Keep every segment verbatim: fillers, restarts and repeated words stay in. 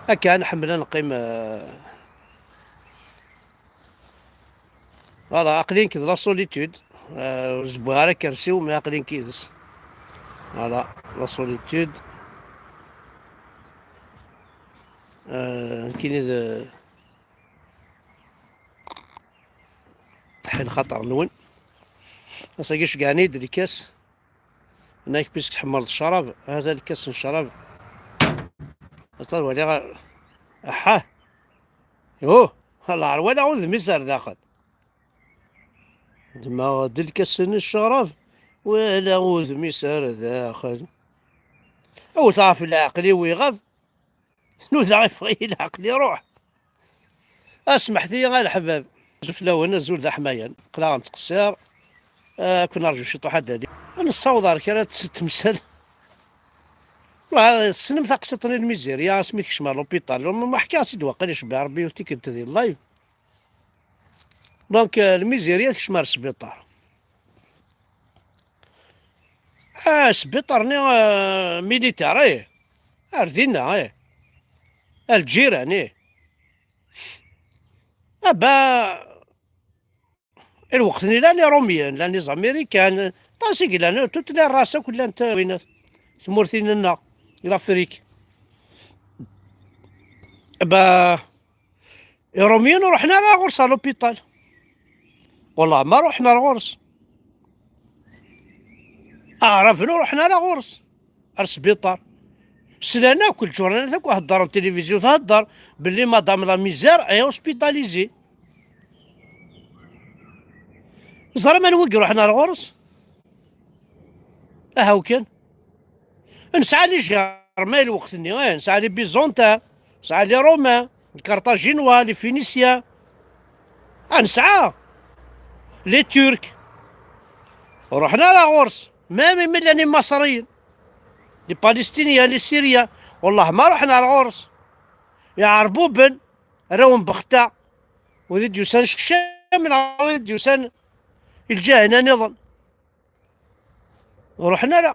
Akka nḥemmel ad neqqim, euh, voilà, aql-i nekk d la solitude. Euh, ur zewwiɣ ara akersi-w, mais aql-i nekk yid-s. Voilà, la solitude. Euh, nekkini d ḥil xaṭer-nwen. Ass-agi ceggɛen-iyi-d lkas. Nna-k puisque tḥemmleḍ ccrab, hada lkas n ccrab. Ata waliɣ. Aḥah. Yuh. Lɛar wala udem-is ar daxel. Ddmeɣ-d lkas n ccrab, wala udem-is ar daxel. Awet ɣef leɛqel-iw iɣab. Nudaɣ, iffeɣ-iyi leɛqel, iruḥ. Asmeḥt-iyi a leḥbab. Azul fell-awen, azul d aḥmayan. Aql-aɣ nettqeṣṣir. Ah, ad ken-nerǧu ciṭuḥ ad d-ali. Ad nessaweḍ ar kra n temsal. Wa, tessnem taqsiṭ-nni n lmizirya, asmi tekcem ar l'hôpital. Ma ḥkiɣ-tt-id waqil icebbeḥ Rebbi u tikkelt di live. Donc, euh, lmizirya tekcem ar sbiṭar. Ah, sbiṭar-nni, ah, militaire, ih. Ar dinna, ih. Ar lǧiran, ih. Aba, lweqt-nni llan Iṛumyen, llan Iẓamirikan, aṭas i yellan, toutes les races akk llant, winat, tmurtin-nneɣ, l'Afrique. Aba, Iṛumyen ur ruḥen ara ɣur-s ar l'hôpital. Wallah, ma ruḥen ar ɣur-s. Aɛraben ur ruḥen ara ɣur-s, ar sbiṭar. Slan akk, lǧuranat akk heddren, tilivizyu thedder belli madame la misère est hospitalisée. Ẓram anwa i iruḥen ar ɣur-s? Ahaw kan. Nesɛa les Germains lweqt-nni, eh, nesɛa les Byzantins, nesɛa les Romains, les Carthaginois, les Phéniciens. Ah, nesɛa les Turcs. Ruḥen ara ɣur-s. Même imi llan Imaṣriyen, les Palestiniens, les Syriens, wallah ma ruḥen ar ɣur-s. Iɛerbuben, arraw n Bexta, wid i d-yusan Cam, neɣ wid i d-yusan i lǧiha-nni nniḍen. Ur ruḥen ara.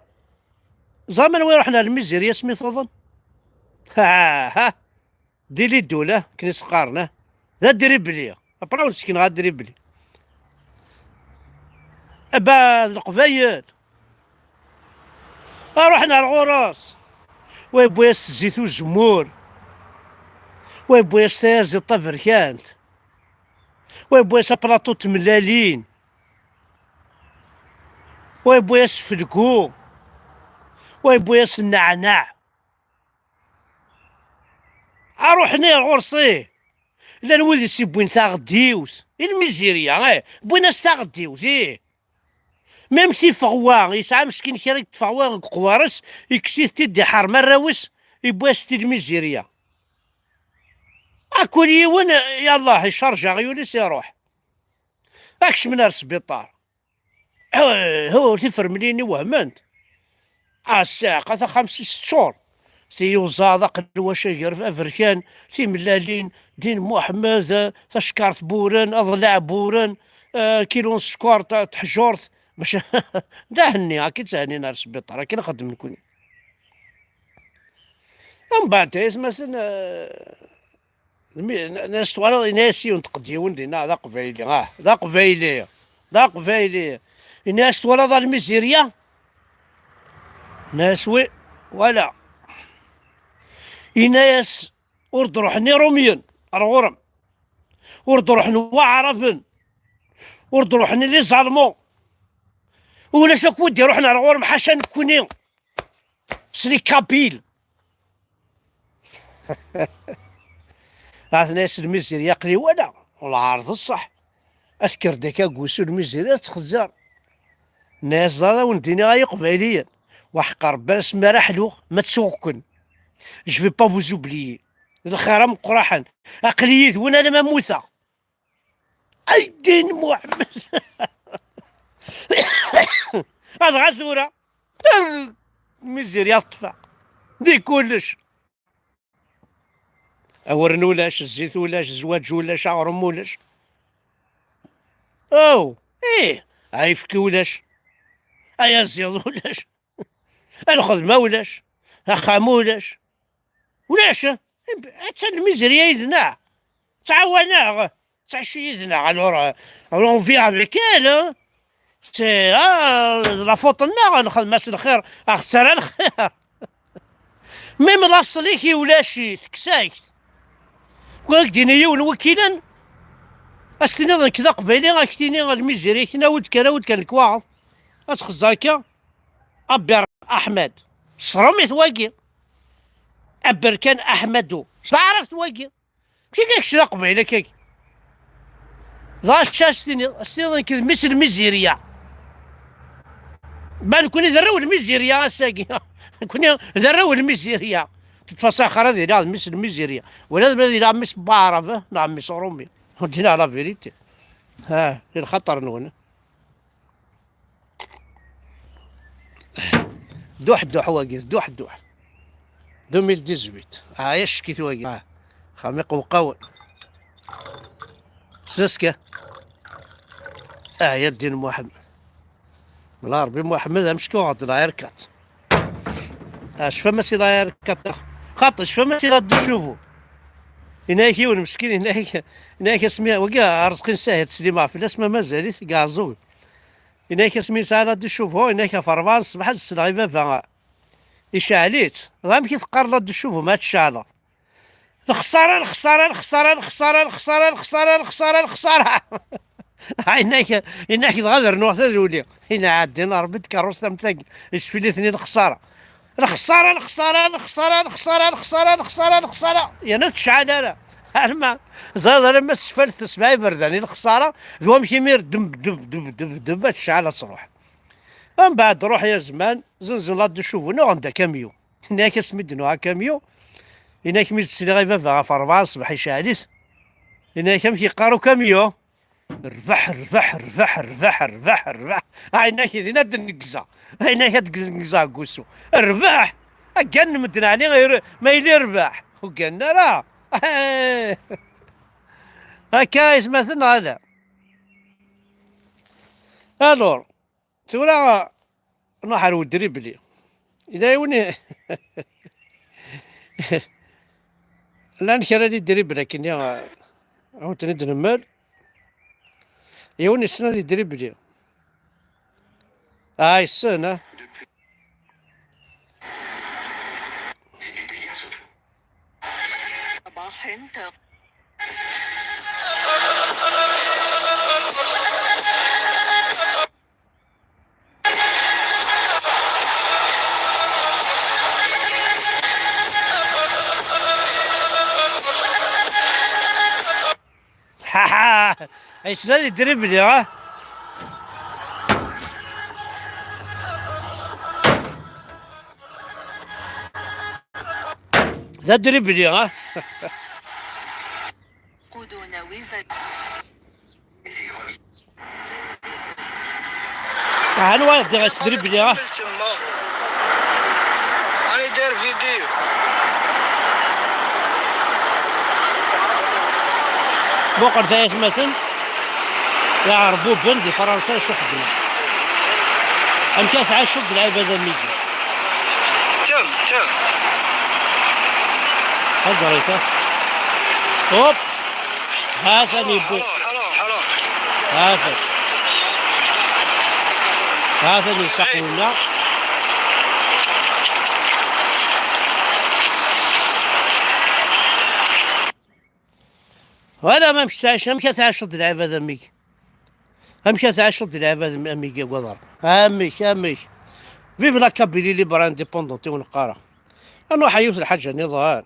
Ẓer anwa iruḥen ar lmizirya asmi tuḍen? Ha, ha. Dili Dula, akken i s-qqaren, ha. D adribli. Après, ur sekneɣ adribli. Aba d Leqbayel. Ruḥen ar ɣur-s. Wa yewwi-as zzit uzemmur. Wa yewwi-as tayaziḍt taberkant. Wa yewwi-as aplaṭu n tmellalin. Wa yewwi-as felku. Wa yewwi-as nneɛneɛ. Ruḥen ar ɣur-s, ih. Llan wid i s-yewwin taɣeddiwt. I lmizirya, eh. Wwin-as taɣeddiwt, ih. Même tifeɣwa, yesɛa meskin kra n tfeɣwa deg uqwar-is, yekkes-it-id, iḥerm arraw-is, yewwi-as-t-id lmizirya. Akul yiwen, yallah, icarj aɣyul-is, iruḥ. Ad kecmen ar sbiṭar. Hu, tifremlin-nni wehment. Ah, ssiɛqa taxxamt-is teččur. Tiyuẓaḍ, aqelwac, agerf, aberkan, timellalin, Din Muḥemmed, eh, tacekkart Buren, aḍellaɛ Buren, eh, kilu n sskeṛ, ta-, teḥjurt. Bac d ahenni, akka i tthennin ar sbiṭar, akken i xeddmen nekkni. Mbeɛd, ay atmaten, eh, Mi-, n-, n-, as twalaḍ, yenna-yas yiwen n tqedyiwen dinna, d aqbayli, ah, d aqbayli, d aqbayli. Yenna-yas, twalaḍ a lmizirya? Yenna-yas, wi, wala. Yenna-yas, ur d-ruḥen Iṛumyen ar ɣur-m. Ur d-ruḥen Waɛraben. Ur d-ruḥen les Allemands. Ulac akk wid d-iruḥen ar ɣur-m ḥaca nekkni. C'est les Kabyles. Aten-as lmizirya, aql-i wala, lɛar d ṣṣeḥ. Ad tekker-d akka deg wusu lmizirya, ad txezzer. Nna-yas, ẓer, ad wen-d-iniɣ ay Iqbayliyen, waḥeqq Rebbi, asmi ara ḥluɣ, ma ttuɣ-ken. Je vais pas vous oublier. D lxir ameqqraḥen. Aql-i yid-wen alamma mmuteɣ. Ay Din Muḥemmed! Adɣa tura, mizirya teṭṭfa di kullec. Awren ulac, zzit ulac, zzwaǧ ulac, aɣrum ulac. Aw, ih, ayefki ulac, ayaziḍ ulac, lxedma ulac, axxam ulac. Ulac, eh? Attan lmizirya yid-neɣ. Ttɛawaneɣ. Ttɛici yid-neɣ. Alors, euh, on vit avec elle, hein. C'est, ah, la faute-nneɣ, nxedm-as lxir, aɣ-tettarra lxir. Même laṣel-ik i ulac-it, kkes-ak-t. Wa ak-d-ini yiwen wakilan, ad s-tiniḍ nekk d aqbayli, ad ak-tini lmizirya, ak-tini awi-d kan, awi-d kan lekwaɣeḍ. Ad txezzeḍ akka. Aber Ahmed. Srem-it wagi. Aberkan Ahmadu. S taɛrabt wagi. Mačči d kečč d aqbayli akka. Dɣa acu ad s-tiniḍ? Ad s-tiniḍ nekk d mmi-s n lmizirya. Ma nekkni d arraw n lmizirya ass-agi. Nekkni d arraw n lmizirya. De toute façon, axir ad iliɣ d mmi-s n lmizirya. Wala ad iliɣ mmi-s n waɛrab, eh, neɣ mmi-s n uṛumi. On dit la vérité. Ha, i lxaṭer-nwen. Duḥ duḥ wagi, duḥ duḥ. Deux mille dix-huit. Ah, ya ccekit wagi. Ah. Xamiq uqawen. Seska. Ah, ya ddin Muḥemmed. Mla Ṛebbi Muḥemmed, amecku ɣed la R quatre. Ah, cfam-as i la R quatre. Xaṭi, cfam-as i la deux chevaux. Yenna-yak yiwen meskin, yenna-yak, yenna-yak asmi, wagi Arezqi n Sahid, slimeɣ fell-as, ma mazal-it, deg Ɛeẓẓug. Yenna-yak asmi yesɛa la deux chevaux, yenna-yak ɣef ṛebɛa n ṣṣbeḥ ad sleɣ i baba. Iceɛl-itt. Dɣa amek i teqqar la deux chevaux ma tceɛleḍ? Lexsara, lexsara, lexsara, lexsara, lexsara, lexsara, lexsara, lexsara. Yenna-k, yenna-k dɣa ad rnuɣ taduli. Yenna ɛeddi n Ṛebbi tkeṛṛust am tagi. Isfil-iten i lexsara. Lexsara, lexsara, lexsara, lexsara, lexsara, lexsara, lexsara. Yerna ur tecɛal ara. Arma, ẓriḍ alamma sfalt tesbeɛ iberdan i lexsara, d wamek imir deb, deb, deb, deb, deb, ad tecɛal ad truḥ. Mbeɛd ruḥ ya zman, zenzen la deux chevaux, nuɣen-d akamyu. Yenna-ak asmi d-nuɣ akamyu, yenna-ak mi d-sliɣ i baba ɣef ṛebɛa n ṣṣbeḥ iceɛl-it. Yenna-ak amek yeqqar ukamyu? Rbeḥ, rbeḥ, rbeḥ, rbeḥ, rbeḥ, rbeḥ. Ah, yenna-ak din ad d-neggzeɣ. Ah, yenna-ak ad d-neggzeɣ deg wusu. Rbeḥ! Aggan n medden ɛli, ma yili rbeḥ. Ur gganen ara. Akka aytmaten neɣ ala? Alors, tura nruḥ ar wedribli. Yella yiwen i-, llan kra n idribli akken i, ad wen-ten-id-nemmel. Yiwen yessen ad idribli. Ah, yessen, ah. صباح انت. Yessen ad idribli, ha? D adribli, ha? Anwa i d-iɣ-yettdribli, ha? Ani dar vidéo. Muqel tayatmaten iɛerbuben di Fransa acu xeddmen. Amek ara tɛiceḍ d lɛibad am wigi? Tem, tem. Taẓrayt-a. Hop! Ha-t-an yewwi. Ha-t-an. Ha-t-an yessaqew-nneɣ. Wala ma amek tettɛic, amek ad tɛiceḍ d lɛibad am wigi? Amek ad tɛiceḍ d lɛibad am, am wigi n waḍar? Amek, amek? Vive la Kabylie libre indépendante, i wen-qqareɣ. Ad nruḥ ɣer yiwet n lḥaǧa nniḍen.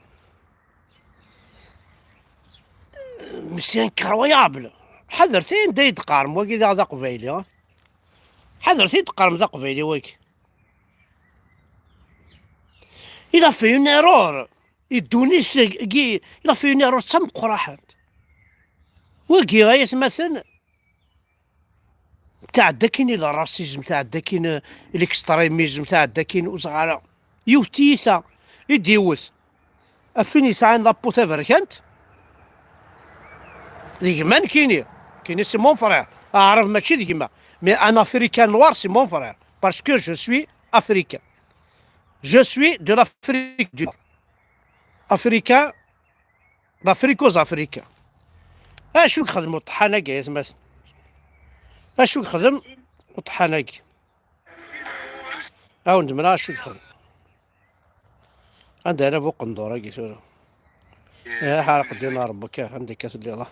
Mais c'est incroyable. Ḥadret anda i d-teqqarem, wagi daɣ d aqbayli, ha? Ḥadret i d-teqqarem d aqbayli, wagi. Il a fait une erreur. I ddunit-agi, il a fait une erreur d tameqqrant. Wagi, ay atmaten, tɛedda akkin i le racisme, tɛedda akkin i l'extrémisme, tɛedda akkin ur ẓriɣ ara. Yiwet tiyita i d-iwet. Ɣef win yesɛan la peau taberkant, d gma nekkini. Nekkini c'est mon frère. Aɛrab mačči d gma. Mais un Africain noir, c'est mon frère. Parce que je suis africain. Je suis de l'Afrique du Nord. Africain, D'Afrique aux Africains. Acu yexdem uṭeḥḥan-agi, ay atmaten? Acu yexdem uṭeḥḥan-agi? Awen-d mla acu yexdem. Anda ara bu qendur-agi tura? Eh, ḥarq ddin Ṛebbi akka, anda akka telliḍ, ah?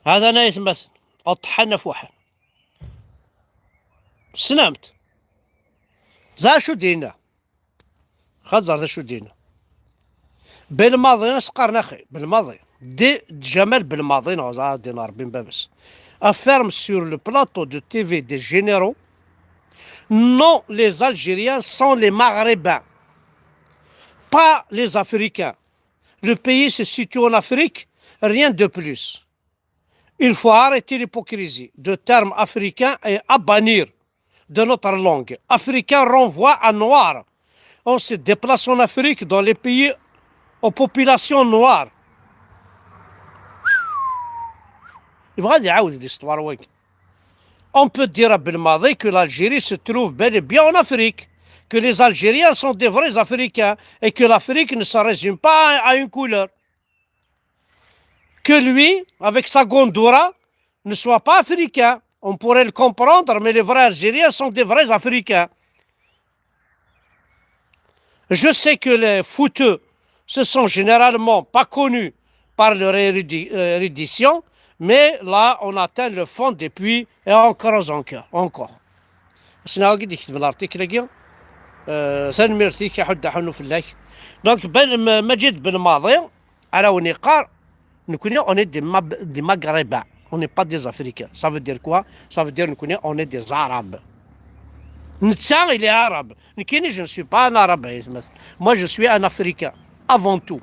Hada-na, ay atmaten, uṭeḥḥan afuḥan. Tessnem-t? D acu d-yenna? Xaẓer d acu d-yenna. Belmaḍi, as-qqaren axi, Belmaḍi. Di Ǧamal Belmaḍi, neɣ ẓer din Ṛebbi n baba-s. Affirme sur le plateau de T V des généraux: non, les Algériens sont les Maghrébins, pas les Africains. Le pays se situe en Afrique, rien de plus. Il faut arrêter l'hypocrisie de termes africains et à bannir de notre langue. Africain renvoie à noir. On se déplace en Afrique, dans les pays aux populations noires. Yebɣa ad iɛawed l'histoire wagi. On peut dire à Belmaḍi que l'Algérie se trouve bel et bien en Afrique, que les Algériens sont des vrais Africains et que l'Afrique ne se résume pas à, à une couleur. Que lui, avec sa gondura, ne soit pas africain. On pourrait le comprendre, mais les vrais Algériens sont des vrais Africains. Je sais que les fouteux, ce sont généralement pas connus par leur érudi-, euh, érudition, mais là, on atteint le fond des puits et on creuse encore, encore. Asna-agi d-iketben l'article-agi. Euh, tanemmirt-ik, aḥuddu aḥunnu fell-ak. Donc, ben, ma, Maǧid Belmaḍi, ara wen-iqqar, nekkni, on est des Ma-, des Maghrébins, on n'est pas des Africains. Ça veut dire quoi? Ça veut dire nekkni, on est des Arabes. Netta, il est arabe. Nekkini, je ne suis pas un Arabe, ay atmaten. Moi, je suis un Africain, avant tout.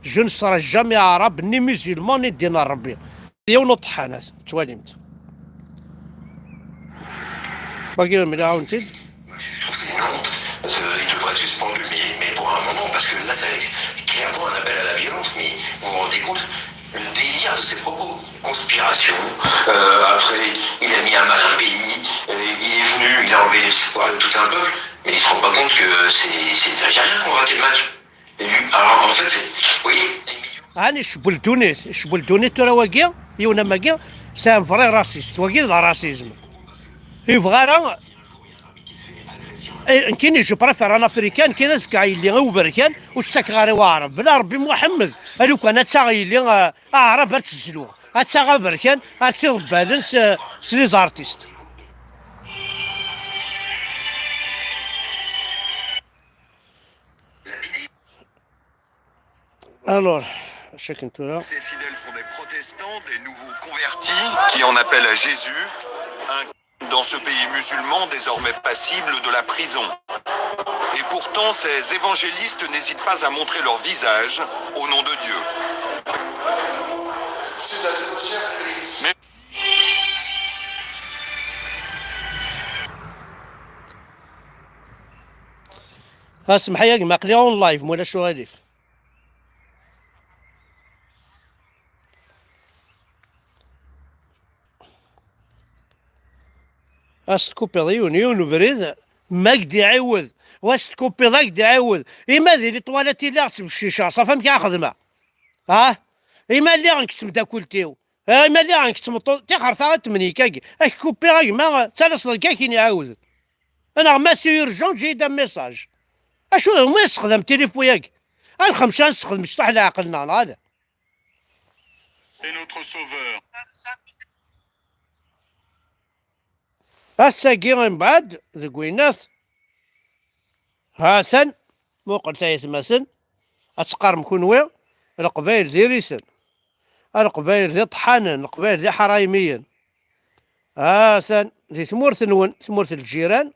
Je ne serai jamais arabe, ni musulman, ni ddin Ṛebbi. Yiwen uṭeḥḥan, ttwalim-t. Wagi, mliɣ-awen-t-id. Je trouve que c'est une honte. Euh, il devrait être suspendu, mais, mais pour un moment, parce que là, c'est clairement un appel à la violence. Mais vous vous rendez compte, le délire de ses propos. Conspiration. Euh, après, il a mis à mal un pays. Euh, il est venu, il a enlevé l'espoir de tout un peuple. Mais il se rend pas compte que c'est, c'est les Algériens qui ont raté le match. Et lui, alors, en fait, c'est, vous voyez, les médias. Ani cbel dunit, cbel dunit tura wagi, yiwen am wagi, c'est un vrai raciste. Wagi d racisme. Yebɣa ara. Eh, nekkini, je préfère un Africain, nekkini ad fkeɣ yelli i uberkan, ur ttakeɣ ara i Waɛrab. Bla Ṛebbi Muḥemmed, a lukan ad taɣ yelli, eh, Aɛrab ar tt-zluɣ. Ad taɣ aberkan, ar tt-iḍebbalen s, s les artistes. Alors, chacun tout là. Ces fidèles sont des protestants, des nouveaux convertis qui en appellent à Jésus. Un Dans ce pays musulman désormais passible de la prison. Et pourtant, ces évangélistes n'hésitent pas à montrer leur visage au nom de Dieu. Ah, semḥ-iyi a gma, aql-i en live, ma ulac aɣilif. As-tkupiḍ yiwen, yiwen ubrid, ma k-d-iɛiwed, wa s-tkupiḍ ad k-d-iɛiwed. Ima di litwalat i lliɣ ttbecciceɣ, ṣafi amek ara xedmeɣ? Ah? Ima lliɣ nekk d tmeddakelt-iw, ah, ima lliɣ nekk d tmeṭṭut, tixert-a ad temnikagi, ad k-kupiɣ a gma, ttalaseḍ lkakin iɛawden. Neɣ ma c'est urgent, j'ai un message. Acu, ma yessexdam tilifu-yagi? A lxemsa ad nessexdem cṭuḥ leɛqel-nneɣ, neɣ ala? Et notre sauveur. Ass-agi mbeɛd deg winnat, ha-t-an, muqlet ay atmaten, ad teqqarem kunwi, Leqbayel d irisen, a Leqbayel d iṭeḥḥanen, Leqbayel d iḥraymiyen. Ha-t-an, di tmurt-nwen, tmurt n lǧiran,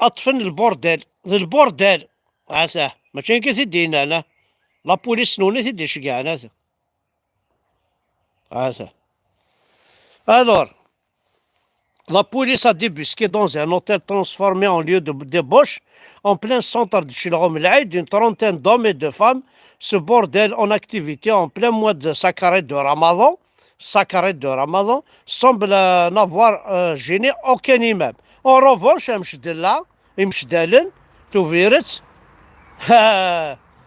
ṭṭfen lburdal, d lburdal. Ata, mačči akka i t-id-yennan, ah. La police-nwen i t-id-iceggɛen, ata. Ata. Alors, la police a débusqué dans un hôtel transformé en lieu de débauche, en plein centre de Chelrom El Aïd, une trentaine d'hommes et de femmes. Ce bordel en activité en plein mois de sacré de Ramadan, sacré de Ramadan, semble, euh, n'avoir, euh, gêné aucun imam. En revanche, amcedel-a, imceddalen, Tubiret, ha,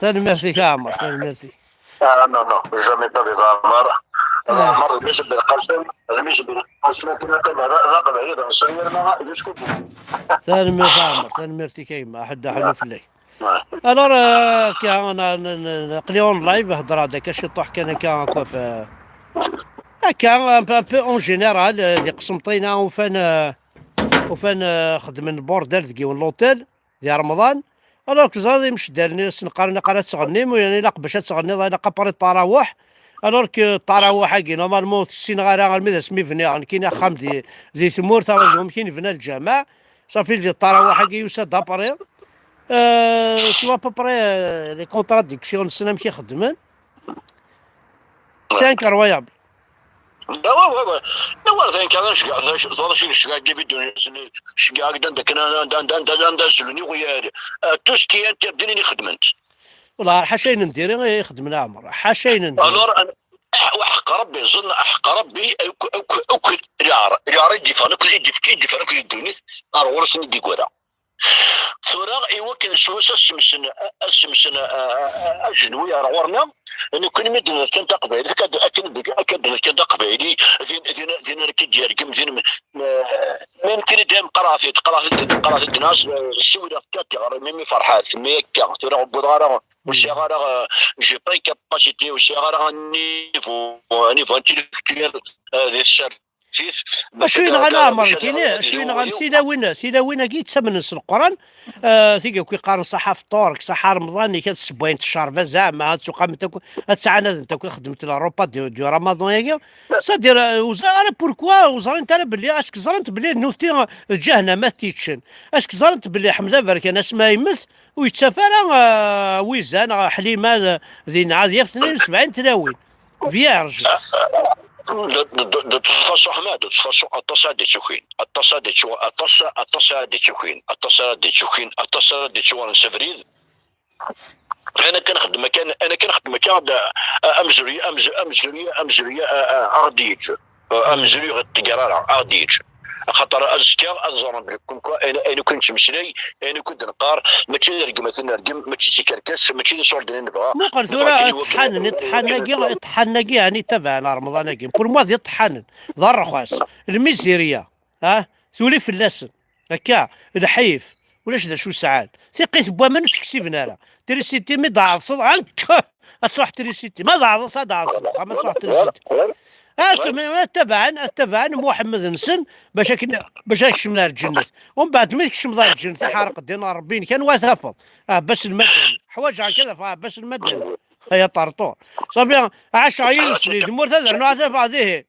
Tanemmirt-ik a Ɛmer, tanemmirt-ik. Ah, non, non, jamais pas de Ɛmer. Ɛmer d mmi-s n Belqasem, d mmi-s n Belqasem, akken akka d aqbayli d ameṣri yerna d uskuti. Tanemmirt a Ɛmer, tanemmirt-ik a gma, aḥeddu aḥunnu fell-ak. Alors, euh, aql-i en live, heddreɣ-d akka ciṭuḥ kan akka, akka, f-, akka, un peu, un peu en général, euh, di Qsenṭina ufan, euh, ufan, euh, xedmen bordel deg yiwen l'hôtel di Remḍan. Alors que ẓriɣ imceddalen asen qqaren aqal ad tɣennim, u yani ilaq bac ad tɣenniḍ, ilaq après ṭarawuḥ. Alors que ṭarawuḥ-agi, normalement, ur ssineɣ ara armi d asmi bniɣ, nekkini axxam di, di tmurt, amek i nebna lǧameɛ. Safi, di ṭarawuḥ-agi yusa-d après. Euh, tu vois à peu près, euh, les contradictions, nessen amek i xeddmen. C'est incroyable. لا وا وا وا لا وا ثاني كان شكا ظل شي شكا دي فيديو شكا هكذا عندك انا عند عند عند عند سلوني ويا تو سكي انت ديني خدمت. والله حاشا ندير، يخدم العمر حاشا ندير. الور وحق ربي ظن حق ربي. يا ريت يفرق يدي في يدي فرق يدوني. ار ورسني دي كورا. Tura i wakken s wass ad semsen ad semsen ajenwi ar ɣur-neɣ, nekkni mi d-nefkan taqbaylit, akka d-, akken d-, akka d-nefkan taqbaylit, din, din, din ara k-id-yergem, din, ma nekkni dayem qqareɣ-t-id, qqareɣ-t-id, qqareɣ-t-id, nas, siwleɣ-t-id, imi ferḥeɣ, mi akka, tura ur wwiḍeɣ ara, ur sɛiɣ ara, j'ai pas une capacité, ur sɛiɣ ara un niveau, un niveau intellectuel, di tser Acu yenɣan Ɛmer nekkini? Acu yenɣan tilawin, tilawin-agi yettamnen s Leqran, ah, tigi akk yeqqaren ṣaḥa fṭur-k, ṣaḥa remḍan-ik, ad ssewwayent ccerba zeɛma, ad ttuqament akk, ad ttɛanadent akk ixeddment le repas du, du Ramadan-agi. C'est-à-dire, ah, ur ẓriɣ ara pourquoi ur ẓrint ara belli, est-ce que ẓrant belli nutni d ǧahennama ad t-yeččen? Est-ce que ẓrant belli Ḥmed Aberkan asmi ara yemmet ur yettaf ara, ah, Wiza neɣ Ḥlima, ah, dinna, ad yaf tnayen u sebɛin tlawin. Vierge. De, de, de, de toute façon, Ahmed, de toute façon, aṭas ara d-ittukin, aṭas ara d-ittu-, aṭas, aṭas ara d-ittukin, aṭas ara d-ittukin, aṭas ara d-ittuɣalen s abrid. Ana kan xeddem kan, ana kan xeddem kan, amezruy, amez-, amezruy, amezruy, a, a, a ɣ-d-yeǧǧ. Amezruy ɣer tgara, a ɣ-d-yeǧǧ. Axaṭer azekka ad ẓren belli comme quoi ayen, ayen akk i nettmeslay, ayen akk i d-neqqar, mačči d rregmat i nergem, mačči d tikerkas, mačči d iṣurden i nebɣa. Muqel tura iṭḥanen, iṭḥanen-agi, iṭḥanen-agi, ɛni tabaɛen Remḍan-agi. Pour moi d iṭḥanen, d rrxas, lmizirya, ah, tuli fell-asen. Akka, lḥif, ulac d acu sɛan. Tiqqit n waman ur tt-ksiben ara. Trisiti mi d-ɛeḍseḍ, ank! Ad truḥ trisiti. Ma d aɛḍas, ad aɛḍas deg uxxam, ad truḥ trisiti. Ad tabɛen, ad tabɛen Muḥemmed-nsen bac akken, bac ad kecmen ar lǧennet. Umbeɛd mi tkecmeḍ ar lǧennet, iḥerq ddin n Ṛebbi-inek, anwa ad tafeḍ? Ɛebbas n Madani. Ḥwaǧeɣ kan ad afeɣ Ɛebbas n Madani. Ay aṭerṭur. Ṣafi, ɛaceɣ yid-sen di tmurt, ad rnuɣ ad t-afeɣ dihin.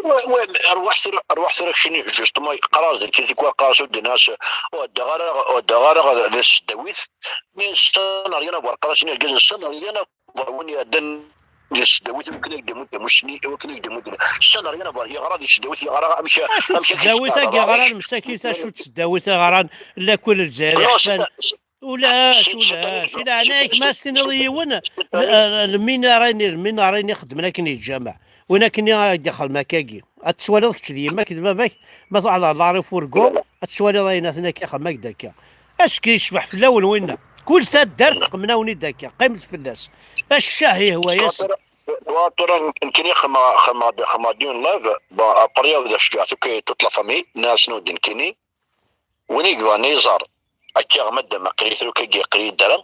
Wa, wa, arwaḥ tura, arwaḥ tura keččini, justement, yeqqar-as-d nekk tikwal, qqar-as ur d-nnas, ur heddeɣ ara, ur heddeɣ ara d tseddawit, mais ça n'a rien à voir, qqar-asen irgazen, ça n'a rien à voir, win iɛeddan di tseddawit, akken ad yemmut d amusni, akken ad yemmut d, ça n'a rien à voir, yeɣra di tseddawit, yeɣra amek, acu d amek ad tseddawit, yecbeḥ agi ɣran, msakit, acu d tseddawit, ɣran, lakul Lezzayer. Non, c'est iḥman. Pas, ulac, ulac, i leɛnaya-k, ma as-tiniḍ i yiwen, l-, l-, lminara-nni, lminara-nni xeddmen akken yeǧǧameɛ. Win akken i ak-d-ixdem akkagi. Ad t-twaliḍ kečč d yemma-k d baba-k, ma truḥeḍ ɣer lari ufurgu, ad twaliḍ ayen aten akka ixdem-ak-d akka. Ack yecbeḥ fell-awen winna. Kul taddart teqqmen-awen-id akka. Qqimet fell-as. A ccah ihwa-yasen. Wa tura, wa tura nekkini xedmeɣ, xedmeɣ, xedmeɣ-d une live, bon, après, d aceggeɛ, ok, toute la famille, nna-asen ur d nekkini. Win i yebɣan ad iẓer, akka madam aql-i truka-agi, aql-i ddreɣ,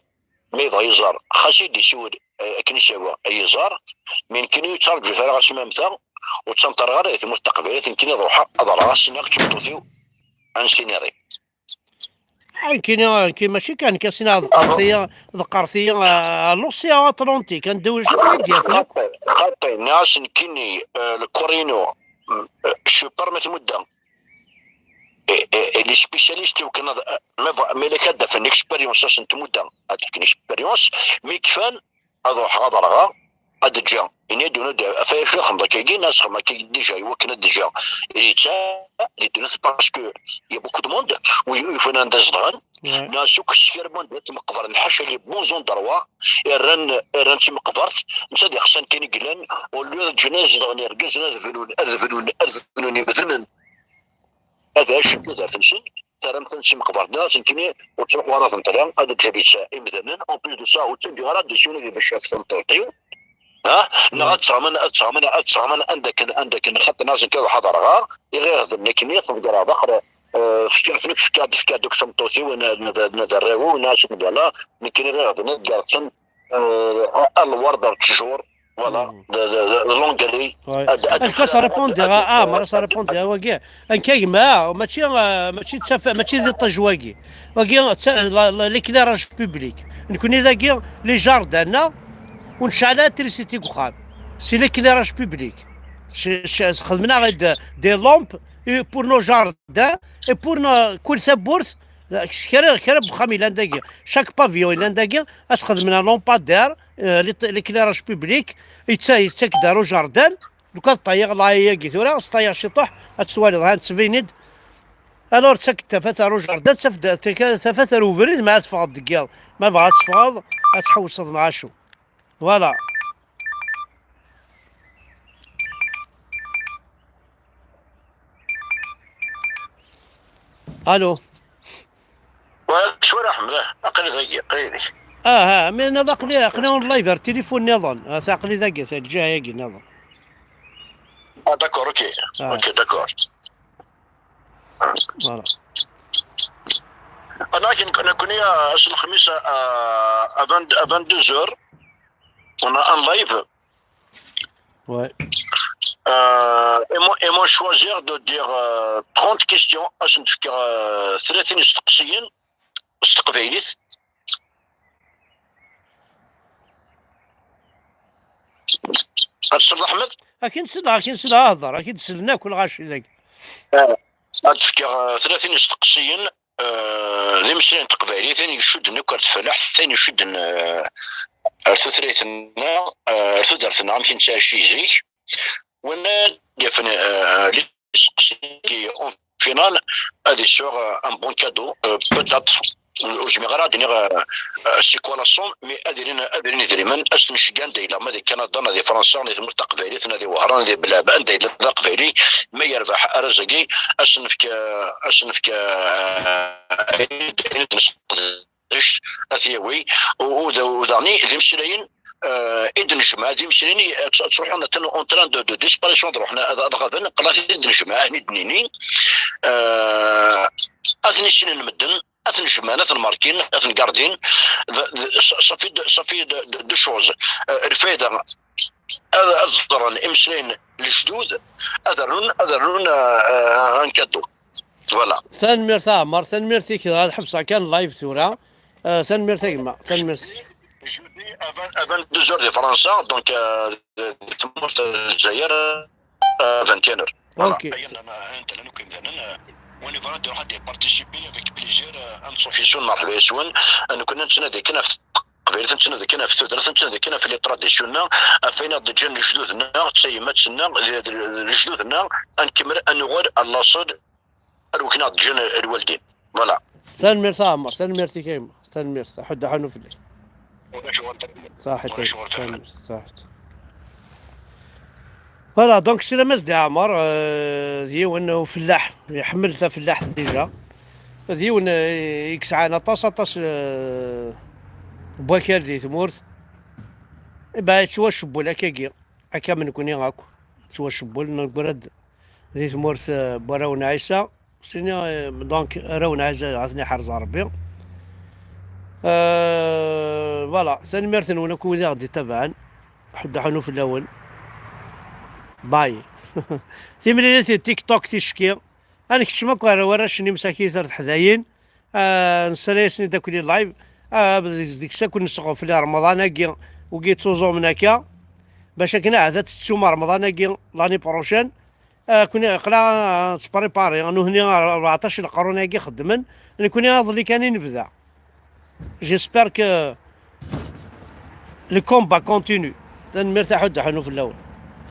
ma yebɣa yiẓer, xas i d-isiwel, eh, akken i s-yehwa ad yiẓer, mais nekkini ur ttraǧut ara ɣas ma mmteɣ, ur ttenṭareɣ ara di tmurt taqbaylit, nekkini ad ruḥeɣ ad ɣreɣ, ad s-iniɣ d tameṭṭut-iw, ansi niri. Ah, nekkini, nekkini mačči kan, nekkini ad qqareɣ-iyi, ad qqareɣ-iyi, ah, l'océan Atlantique, anda ulac akk ad d-yafen akk. Xaṭi, xaṭi, nniɣ-as nekkini, eh, le corps-inu, mm, eh, je suis pas ma tmudda. Et, et, et les spécialistes iwakken ad, ma bɣa-, ma ilak ad d-afen l'expérience, ad sen-tmudda, ad d-fken l'expérience, mi kfan, ad ruḥeɣ ad ɣreɣ, ad ǧǧeɣ. Ini-d unu d-, af acu xedmeḍ akkagi, nna-as xedmeɣ akkagi déjà, iwakken ad ǧǧeɣ. Yetta, di ddunit, parce que il y a beaucoup de monde, wi yufan anda zedɣen, ouais, nna-as akk s kra n wanda tmeqbren, ḥaca les bons endroits, i rran, i rran d timeqbert, netta d ixsan kan i yellan, au lieu ad ǧǧen ad zedɣen irgazen, ad bnun, ad bnun, ad bnun imednen. Ad ɛicen tudert-nsen, terram-ten d timeqbert, nna-as nekkini ur ttruḥu ara ad nṭla, ad ǧǧeɣ di imdanen, en plus de ça, ur ttaǧǧaɣ ara ad d-yas yiwen ad ibecc ɣef tmeṭṭut-iw, ha? Neɣ ad ttɣaman, ad ttɣaman, ad ttɣaman anda akken, anda akken, xaṭi nna-as nekk ad ḥadreɣ, iɣiɣden nekkini, xeddreɣ daxel, eh, fkiɣ-ten, fkiɣ-d, fkiɣ-d akk tameṭṭut-iw, n, n, n, d arraw-iw, nna-asen, voilà, nekkini iɣiɣden ad ǧǧeɣ-ten, euh, à l'ordre du jour. Voilà, de, de, de, de l'engrais. Ouais. Ad, ad, est-ce que ça répond à, ah, ma ça répond à, wagi. Nekk a gma, mačči, euh, mačči d tafa-, mačči d iṭij wagi. Wagi, d ta-, la, la, l'éclairage public. Nekkni dagi, les jardins, ur necɛel ara trisiti deg uxxam. C'est l'éclairage public. C'est, c'est, xedmen-aɣ-d des lampes et pour nos jardins et pour nos, kul tawwurt, kra, kra n uxxam yellan dagi, chaque pavillon yellan dagi, ad s-xedmen un lampadaire, euh, l'éc-, l'éclairage public, yetta-, yettak-d ar ujardin. Lukan ṭṭayeɣ laya-agi tura, s ṭṭayeɣ ciṭuḥ, ad twaliḍ, ha, nettbin-id. Alors, ttak-d tafat ar ujardin, taf-, ttak-, tafat ar ubrid, ma ad teffɣeḍ deg yiḍ. Ma bɣa ad teffɣeḍ, ad tḥewseḍ neɣ acu. Voilà. Allô. Wa, cwara Ḥmed, ah, aql-i dagi, aql-i dagi. Ah, ah, mais nniḍ aql-i, aql-i en live ar tilifun nniḍen. Ah, ta aql-i dagi, ta lǧiha-yagi nniḍen. Ah, d'accord, ok. Ah. Ok, d'accord. Voilà. Ana, kin-, nekkni, ah, ass n lexmis, ah, à vingt, à vingt-deux heures, on a un live. Ouais. Euh, et moi, et moi, choisir de dire, euh, trente questions, ad sen-d-fkeɣ, euh, tlatin isteqsiyen s teqbaylit. Ad tesleḍ, Ḥmed? Akin selleɣ, akin selleɣ, hḍeṛ, akin sellen akk lɣaci dagi. Euh, ad d-fkeɣ, euh, tlatin isteqsiyen. Eh, d imeslayen n teqbaylit, ayen icudden akk ar tfellaḥt, ayen icudden, eh, ar tutlayt-nneɣ, eh, ar tudert-nneɣ, amek i nettɛici zik. Win ad d-yafen, eh, les isteqsiyen-agi en finale, ad yesɛu, eh, un bon cadeau, eh, peut-être, ur zmireɣ ara ad d-iniɣ, eh, eh, c'est quoi la somme, mais ad ilin, ad ilin idrimen, ad s-nceggeɛ anda yella, ma di Kanada, neɣ di Fransa, neɣ di tmurt taqbaylit, neɣ di Wehran, neɣ di Belɛeb, anda yella d aqbayli, ma yerbeḥ arraz-agi, ad s-nefk, ad s-nefk, eh, ayen i d-, ayen i d-nesqedec, ad t-yawi. U, u, u daɣen d imeslayen, eh, i d-nejmeɛ, d imeslayen i, ad, ad ttruḥun, atan en train de, de disparition, ad ruḥen, ad, ad ɣaben, qla-t i d-nejmeɛ, ayen i d-nini, eh, ad ten-issinen medden, ad ten-jemɛen, ad ten-markin, ad ten-gardin. D- d- ça fait de- ça fait de- de- deux choses. Euh, lfayda, ad ad ẓren imeslayen n lejdud, ad rnun ad rnun euh, un cadeau. Voilà. Tanemmirt a Ɛmer, tanemmirt-ik. Ad ḥebseɣ kan live tura. Euh, tanemmirt a gma, tanemmirt. Jeudi à vingt à vingt-deux heures de França, donc euh, tmurt Lezzayer, euh, vingt et une heures. Voilà. Ok. Ayen, euh, anta la nukim danen, euh, wani bɣan ad iruḥ ad iparticipi avec plaisir, euh, ad nṣuf yes-wen, merḥba yes-wen. Euh, nekkni nettnadi kan ɣef teqbaylit, nettnadi kan ɣef tudert, nettnadi kan ɣef les traditions-nneɣ, ɣef wayen i ɣ-d-ǧǧan lejdud-nneɣ, d tayemmat-nneɣ, d- d- d- lejdud-nneɣ, ad nkemmel ad nuɣal ar laṣel ar wakken i ɣ-d-ǧǧan lwaldin. Voilà. Tanemmirt a Ɛmer, tanemmirt-ik a gma, tanemmirt, aḥuddu aḥunnu fell-ak. Saḥit, tanemmirt, saḥit. Voilà, donc Sila Mazdi Ɛmer, euh, d yiwen ufellaḥ, iḥemmel tafellaḥt déjà. D yiwen euh, i yesɛan aṭas, aṭas euh, n wakal di tmurt. Iba yettwacewwel akkagi, akka am nekni akk. Yettwacewwel, neggurad di tmurt euh, n warraw n Ɛisa. Sini, euh, donc, arraw n Ɛisa, ad ten-iḥrez Rebbi. Euh, voilà, tanemmirt-nwen akk wid i ɣ-d-ittabaɛen. Ḥuddu aḥunnu fell-awen. Bye. Timlilit di TikTok ticki. Ad nekcem akk ar warrac-nni msakit ar teḥdayin. Ah, nessala-yasen-id akk di live. Ah, deg-, deg-s akk nesɣefli Remḍan-agi, wigi yettuẓumen akka. Bac akken ahat ad tettum Remḍan-agi l'année prochaine. Ah, kuni aqla, ah, nettprépari. Nuhni rbeɛṭac leqrun-agi xeddmen. Nekni iḍelli kan i nebda. J'espère que le combat continue. Tanemmirt aḥuddu aḥunnu fell-awen.